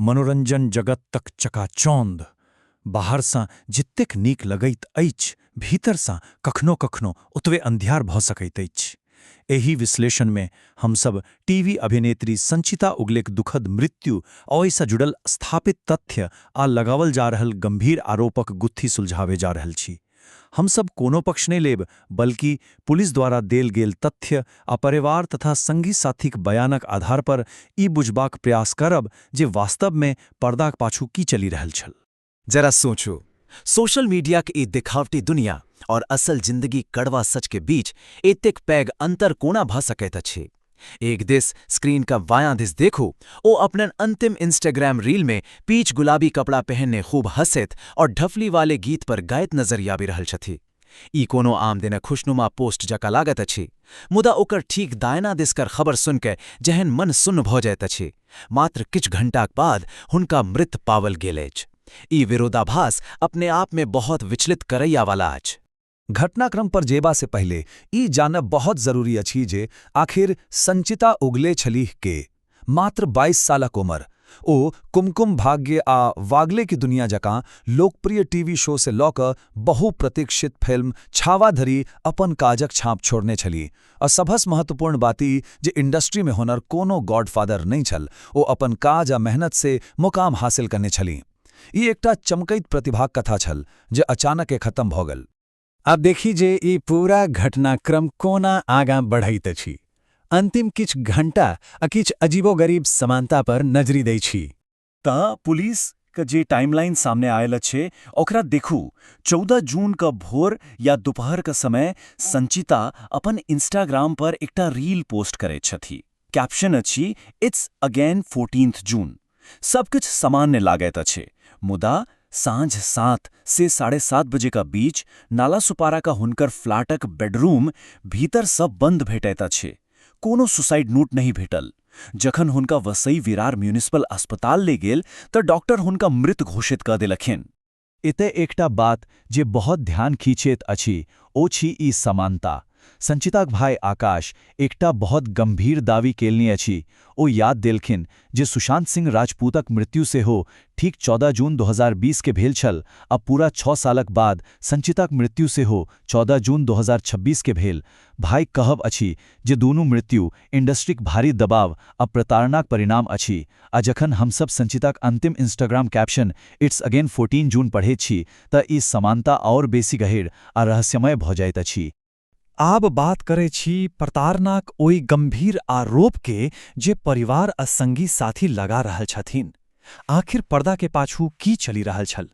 मनोरंजन जगतक चकाचौंध बाहरसँ जतेक नीक लगैत अछि, भीतरसँ कखनो-कखनो ओतबे अंधियार भऽ सकैत अछि। एहि विश्लेषणमे हमसब टीवी अभिनेत्री संचिता उगलेक दुखद मृत्यु आ ओहिसँ जुड़ल स्थापित तथ्य आ लगावल जा रहल गंभीर आरोपक गुत्थी सुलझावे जा रहल छी। हमसब कोनो पक्ष नहि लेब, बल्कि पुलिस द्वारा देल गेल तथ्य आ परिवार तथा संगी साथीक बयानक आधार पर ई बुझबाक प्रयास करब जे वास्तवमे पर्दाक पाछू की चलि रहल छल। जरा सोचू, सोशल मीडिया के ई दिखावटी दुनिया और असल जिंदगी कड़वा सच के बीच एतेक पैघ अंतर कोना भ सकैत अछि? एक दिस स्क्रीन का बायां दिस देखू, ओ अपन अंतिम इंस्टाग्राम रील में पीच गुलाबी कपड़ा पहनने खूब हंसैत और ढफली वाले गीत पर गायत नजरि आबि रहल छथि। ई कोनो आम दिनक खुशनुमा पोस्ट जकाँ लागत अछि, मुदा ओकर ठीक दायना दिस कर खबर सुनके जहन मन सुन्न भऽ जाइत अछि, मात्र किछु घंटाक बाद हुनका मृत पावल गेल अछि। ई विरोधाभास अपने आप में बहुत विचलित करैया वाला अछि। घटनाक्रम पर जेबा से पहिले ई जानब बहुत जरूरी अछि जे आखिर संचिता उगले छलीह के। मात्र 22 सालक उम्र। ओ कुमकुम भाग्य आ वागले की दुनिया जकाँ लोकप्रिय टीवी शो से लऽ कऽ बहुप्रतीक्षित फिल्म छावा धरि अपन काजक छाप छोड़ने छलीह। आ सभसँ महत्वपूर्ण बात ई जे इंडस्ट्रीमे हुनर कोनो गॉडफादर नहि छल। ओ अपन काज आ मेहनत से मुकाम हासिल करने छलीह। ई एकटा चमकैत प्रतिभाक कथा छल जे अचानक खत्म भऽ गेल। आब देखी जे ई पूरा घटनाक्रम कोना आगाँ बढ़ैत अछि। अंतिम किछु घंटा आ किछु अजीबोगरीब समानता पर नजरि दै छी। तऽ पुलिस के जे टाइमलाइन सामने आयल अछि, ओकरा देखू। 14 जून क भोर या दोपहर क समय संचिता अपन इंस्टाग्राम पर एकटा रील पोस्ट करैत छथि। कैप्शन अछि, "it's again 14 June"। सबकिछु सामान्य लागैत अछि, मुदा साँझ 7 से 7:30 बजे का बीच नालासोपारा का हुनकर फ्लैटक बेडरूम भीतर सब बंद भेटैत अछि। कोनो सुसाइड नोट नहि भेटल। जखन हुनका वसई विरार म्यूनिसिपल अस्पताल ले गेल तऽ डॉक्टर हुनका मृत घोषित कऽ देलखिन। एतय एकटा बात जे बहुत ध्यान खींचैत अछि, ओ छी ई समानता। संचिताक भाई आकाश एकटा बहुत गंभीर दावी केलनि अछि। ओ याद देलखिन जे सुशांत सिंह राजपूतक मृत्यु सेहो ठीक 14 जून 2020 के भेल छल आ पूरा 6 सालक बाद संचिताक मृत्यु सेहो 14 जून 2026 के भेल। भाई कहब अछि जे दुनू मृत्यु इंडस्ट्रीक भारी दबाव आ प्रताड़नाक परिणाम अछि। आ जखन हमसब संचिताक अंतिम Instagram caption "it's again 14 June" पढ़ैत छी, तऽ ई समानता आओर बेसी गहीर आ रहस्यमय भऽ जाइत अछि। आब बात करै छी प्रताड़नाक ओहि गंभीर आरोप के जे परिवार आ संगी साथी लगा रहल छथिन। आखिर पर्दा के पाछू की चलि रहल छल?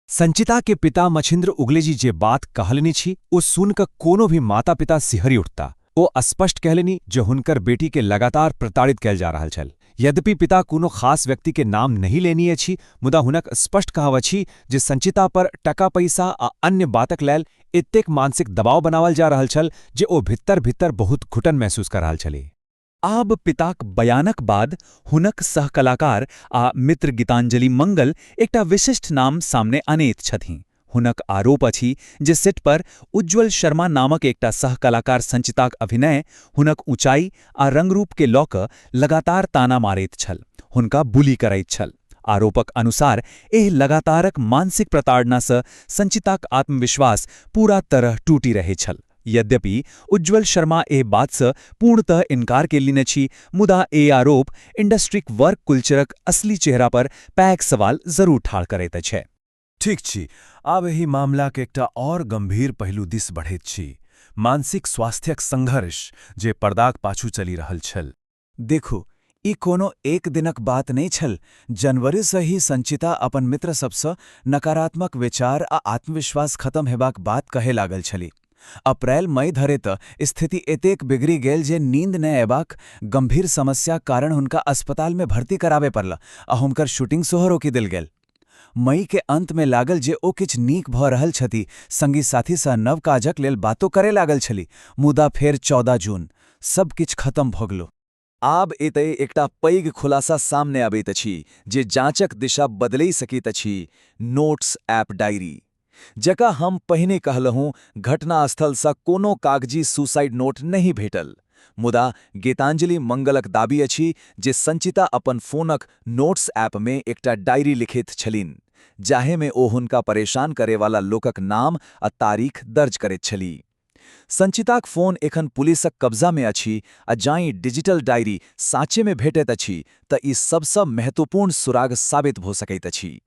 संचिता के पिता मछिंद्र उगले जी जे बात कहलनि छी, ओ सुन कऽ कोनो भी माता पिता सिहरी उठता। ओ स्पष्ट कहलनि जे हुनकर बेटी के लगातार प्रताड़ित कयल जा रहल छल। यद्यपि पिता कोनो खास व्यक्ति के नाम नहि लेनी अछि, मुदा हुनक स्पष्ट कहब अछि जे संचिता पर टका पैसा आ अन्य बातक लेल एतेक मानसिक दबाव बनावल जा रहल छल जे ओ भीतर भीतर बहुत घुटन महसूस कर रहल छलीह। आब पिताक बयानक बाद हुनक सहकलाकार आ मित्र गीतांजलि मंगल एकटा विशिष्ट नाम सामने अनैत छथिन। हुनक आरोप अछि जे सेट पर उज्ज्वल शर्मा नामक एकटा सहकलाकार संचिताक अभिनय, हुनक ऊंचाई आ रंगरूप के लऽ कऽ लगातार ताना मारैत छल, हुनका बुली करैत छल। आरोपक अनुसार एहि लगातारक मानसिक प्रताड़नासँ संचिताक आत्मविश्वास पूरा तरह टूटि रहै छल। यद्यपि उज्ज्वल शर्मा एहि बातसँ पूर्णतः इनकार केलनि अछि, मुदा ए आरोप इंडस्ट्रीक वर्क कल्चरक असली चेहरा पर पैघ सवाल जरूर ठाढ़ करैत अछि। ठीक छी, आब एहि मामलाक एकटा और गंभीर पहलू दिस बढ़ैत छी, मानसिक स्वास्थ्यक संघर्ष जे पर्दाक पाछू चलि रहल छल। देखू, ई कोनो एक दिनक बात नहि छल। जनवरीसँ ही संचिता अपन मित्र सबसँ नकारात्मक विचार आ आत्मविश्वास खत्म हेबाक बात कहे लागल छली। अप्रैल मई धरि तऽ स्थिति एतेक बिगड़ि गेल जे नींद नहि अयबाक गंभीर समस्याक कारण हुनका अस्पतालमे भर्ती कराबय पड़ल आ हुनकर शूटिंग सेहो रोकि देल गेल। मई के अंत मे लागल जे ओ किछु नीक भऽ रहल छथि, संगी साथीसँ नव काजक लेल बातो करे लागल छली, मुदा फेर 14 जून सब किछु खत्म भऽ गेलो। आब एतय एकटा पैघ खुलासा सामने अबैत अछि जे जांचक दिशा बदलि सकैत अछि: नोट्स ऐप डायरी। जकाँ हम पहिने कहलहुँ, घटनास्थलसँ कोनो कागजी सुसाइड नोट नहि भेटल। मुदा गीतांजलि मंगलक दाबी अछि जे संचिता अपन फोनक नोट्स ऐप मे एकटा डायरी लिखैत छलीन, जाहि मे ओ हुनका परेशान करय वाला लोकक नाम आ तारीख दर्ज करैत छलीह। संचिताक फोन एखन पुलिसक कब्जा मे अछि आ जां ई डिजिटल डायरी साँचे मे भेटैत अछि, त ई सबसँ महत्वपूर्ण सुराग साबित भ सकैत अछि।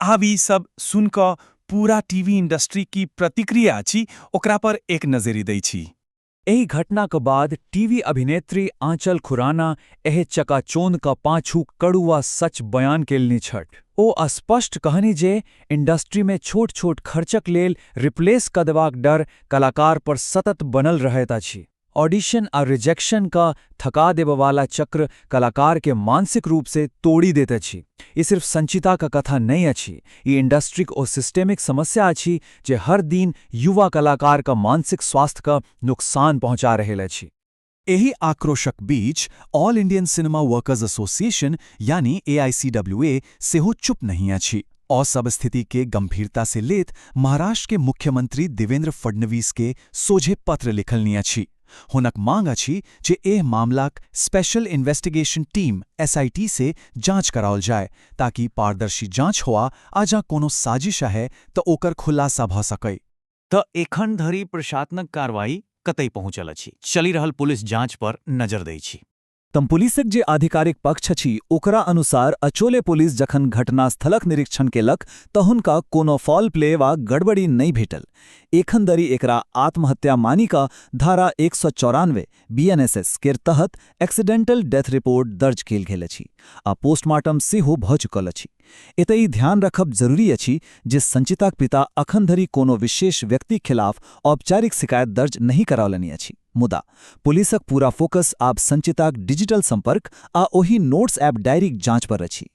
आब ई सब सुनि क पूरा टीवी इंडस्ट्री की प्रतिक्रिया अछि ओकरा पर एक नजरि दै छी। एहि घटनाक बाद टीवी अभिनेत्री आंचल खुराना एहि चकाचौंध क पाछू कड़ुआ सच बयान केलनि छथि। ओ स्पष्ट कहनि जे इंडस्ट्री मे छोट-छोट खर्चक लेल रिप्लेस क देबाक डर कलाकार पर सतत बनल रहैत अछि। ऑडिशन आ रिजेक्शन क थका देबवाला चक्र कलाकार के मानसिक रूप से तोड़ि देत अछि। ई सिर्फ संचिता क कथा नहि अछि, ई इंडस्ट्रीक ओ सिस्टेमिक समस्या अछि जे हर दिन युवा कलाकार क मानसिक स्वास्थ्य क नुकसान पहुंचा रहल अछि। एहि आक्रोशक बीच All Indian Cinema Workers Association यानी एआईसीडब्ल्यूए सेहो चुप नहीं अछि। ओ सब स्थिति के गंभीरता से लेत महाराष्ट्र के मुख्यमंत्री देवेंद्र फडणवीस के सोझे पत्र लिखलनि अछि। हुनक मांग अछि जे एह मामलाक स्पेशल इन्वेस्टिगेशन टीम एसआईटी से जांच कराओल जाय, ताकि पारदर्शी जांच हुआ आ जँ कोनो साजिश है तऽ ओकर खुलासा भऽ सकै। त एखन धरि प्रशासनक कार्रवाई कतय पहुंचल अछि? चलि रहल पुलिस जांच पर नजर दै छी। तम पुलिसक जे आधिकारिक पक्ष अछि ओकरा अनुसार अचोले पुलिस जखन घटनास्थलक निरीक्षण केलक त हुनका कोनो फॉल प्ले वा गड़बड़ी नहि भेटल। एखन धरि एकरा आत्महत्या मानि क धारा 194 बीएनएसएस केर तहत एक्सीडेंटल डेथ रिपोर्ट दर्ज कयल गेल अछि आ पोस्टमार्टम सेहो भ चुकल अछि। एतय ई ध्यान रखब जरूरी अछि जे संचिताक पिता अखन धरि कोनो विशेष व्यक्तिक खिलाफ औपचारिक शिकायत दर्ज नहि करौलनि अछि। मुदा पुलिसक पूरा फोकस आब संचिताक डिजिटल संपर्क आ ओहि नोट्स ऐप डायरीक जांच पर अछि।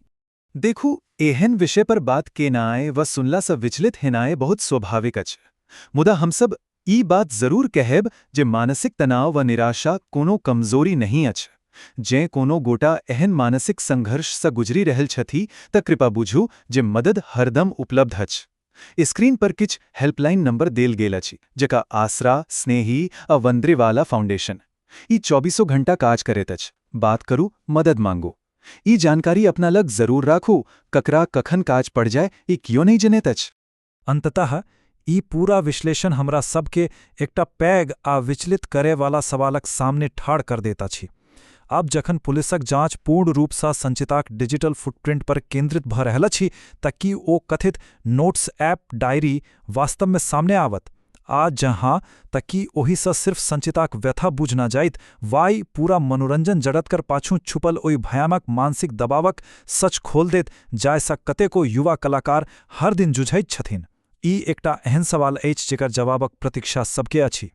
देखू, एहन विषय पर बात केनाइ वा सुनलासँ विचलित हेनाइ बहुत स्वाभाविक अछि। मुदा हमसब ई बात जरूर कहब जे मानसिक तनाव वा निराशा कोनो कमजोरी नहि अछि। जेँ कोनो गोटा एहन मानसिक संघर्षसँ गुजरि रहल छथि तऽ कृपा बुझू जे मदद हरदम उपलब्ध अछि। स्क्रीन पर किछु हेल्पलाइन नंबर देल गेल अछि, जकाँ आसरा, स्नेही आ वंद्रेवाला फाउंडेशन। ई चौबीसो घंटा काज करैत अछि। बात करू, मदद मांगू। ई जानकारी अपना लग जरूर राखू, ककरा कखन काज पड़ि जाय, ई कियो नहि जनैत अछि। अंततः ई पूरा विश्लेषण हमरा सबके एकटा पैघ आ विचलित करैवाला सवालक सामने ठाढ़ कर देत अछि। आब जखन पुलिसक जांच पूर्ण रूपसँ संचिताक डिजिटल फुटप्रिंट पर केंद्रित भऽ रहल अछि, तऽ की ओ कथित नोट्स ऐप डायरी वास्तवमे सामने आवत? आ जँ तऽ की ओहिसँ सिर्फ संचिताक व्यथा बुझना जाइत वा ई पूरा मनोरंजन जगतकर पाछू छुपल ओहि भयानक मानसिक दबावक सच खोल देत, जाहिसँ कतेको युवा कलाकार हर दिन जुझैत छथिन? ई एकटा एहन सवाल अछि जेकर जवाबक प्रतीक्षा सबके अछि।